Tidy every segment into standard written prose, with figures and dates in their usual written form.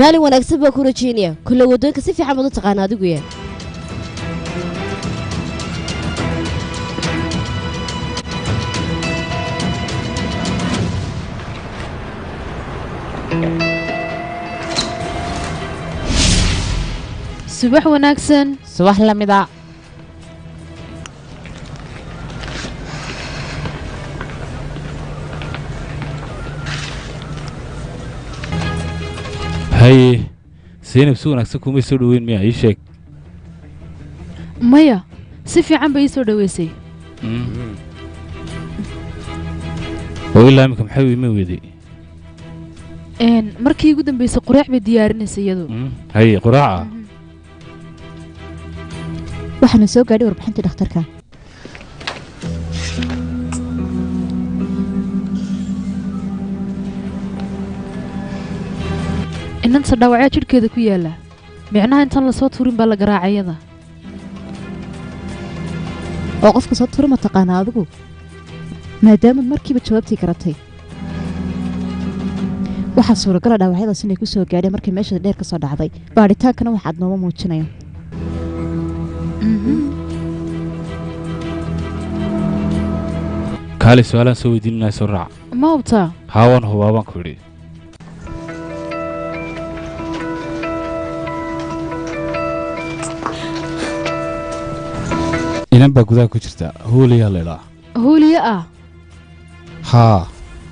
Maalin wanaagsan baa ku rajeynaya. Kulle waddooyinka si fiican baad u taqaana adigu ya. Subax wanaagsan. Subax la mid a. Haye Zaynab, si wanaagsan kumay soo dhoweyn miya? Ii sheeg. Maya, si fiican bay ii soo dhoweysay. Oo ilaa imika maxay u iman weyday? Markii ugu dambeysay quraac bay diyaarinaysay iyadu. Haye, quraaca. Waxaana soo gaadhay warbixintii dhakhtarka. Inanta dhaawacyaa jidhkeeda ku yaala, micnaha intaan lasoo tuurin baa la garaacay iyada. Oo qofka soo tura ma taqaanaa adigu, maadaamaad markiiba jawaabtii garatay? Waxaa suuragala dhaawacyadaas inay ku soo gaadheen markii meesha dheer ka soo dhacday. Baadhitaankana waxaad nooma muujinaya. Kaali, su-aalaan soo weydiinanaya, soo raac. Ma hubtaa? Haa, waan hubaa baan ku idhi. Inan baa gudaha ku jirta, Huuliyaa la idhaa. Huuliye ah? Haa.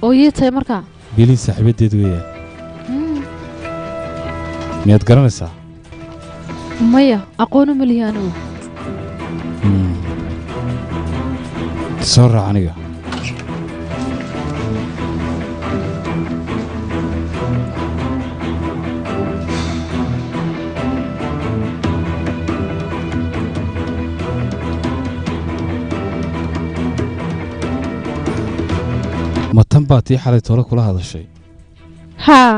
Oo yee tahay markaa? Bilin saaxiibadeed weeyaan. Miyaad garanaysaa? Maya, aqoonu ma lihi anigu. Soo raac aniga. Ma tan baa tii xalay toole kula hadashay? Haa.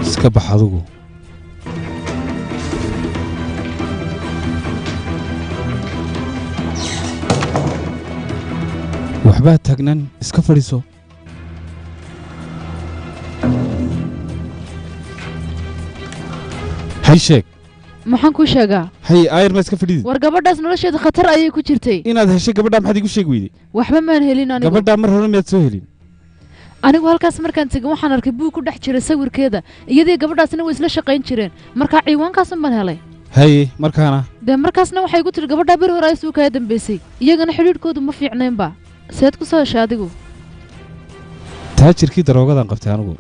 Iska bax adigu. Waxbaa taagnan, iska fadhiiso. Hay, sheeg. Maxaan kuu sheegaa? Hay, aayar ma iska fadhidid. War gabadhaas nolosheeda khatar ayay ku jirtay. Inaad heshay gabadhaa maxaad igu sheegi weyday? Waxba maan helin anigu. Gabadhaa mar hore miyaad soo helin? Anigu halkaas markaan tegin waxaan arkay buug ku dhex jiray sawirkeeda. Iyadii gabadhaasna way isla shaqayn jireen, markaa ciwaankaasun baan helay. Haye, markaana? Dee markaasna waxay ku tiri gabadhaa beri hore ay suu kaya dambaysay, iyagana xidhiidhkoodu ma fiicnaynba. Seed ku soo heshay adigu? Taajirkii daroogadaan qabtay anigu.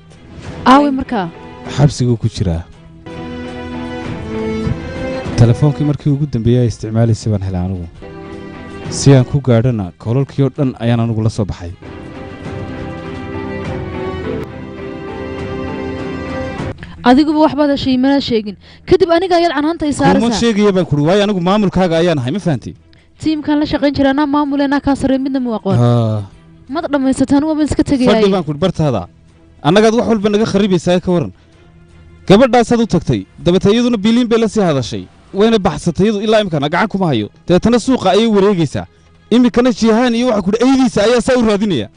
Aaway markaa? Xabsiguu ku jiraa. Telefoonkii markii ugu dambeeyey ay isticmaalaysay baan helay anigu. Si aan ku gaadhana kolalkii oo dhan ayaan anigu la soo baxay. Adiguba waxbaad heshay, imana sheegin. Kadib aniga ayaad canaanta i Kuma saaraysaa. sheegaya baan kuhi, waayo anigu maamulkaaga ayaan ahay, ma fahantay? Tiimkan la shaqayn jira anaa maamule, anaa kaa sarreey, midna mu aqoon. Mad dhammaysata? Anigu waan iska Fadhi tegayaay. baan kuhi bartaada. Annagaad wax walba naga kharibaysaa. Ka waran gabadhaasaad u tagtay, dabeete iyaduna Biliin bay la sii hadashay, wayna baxsatay iyadu. Ilaa imikana gacan kuma hayo. Dabeetana suuqa ayay wareegaysaa iminkana. Jihaan iyo waxa kuhi eydiisa ayaa saa u raadinaya.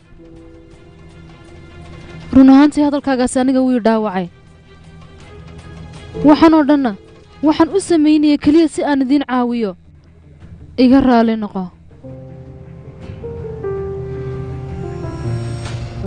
Run ahaantii hadalkaagaasi aniga wuu i dhaawacay. Waxaan oo dhanna waxaan u samaynaya keliya si aan idiin caawiyo. Iga raali noqo.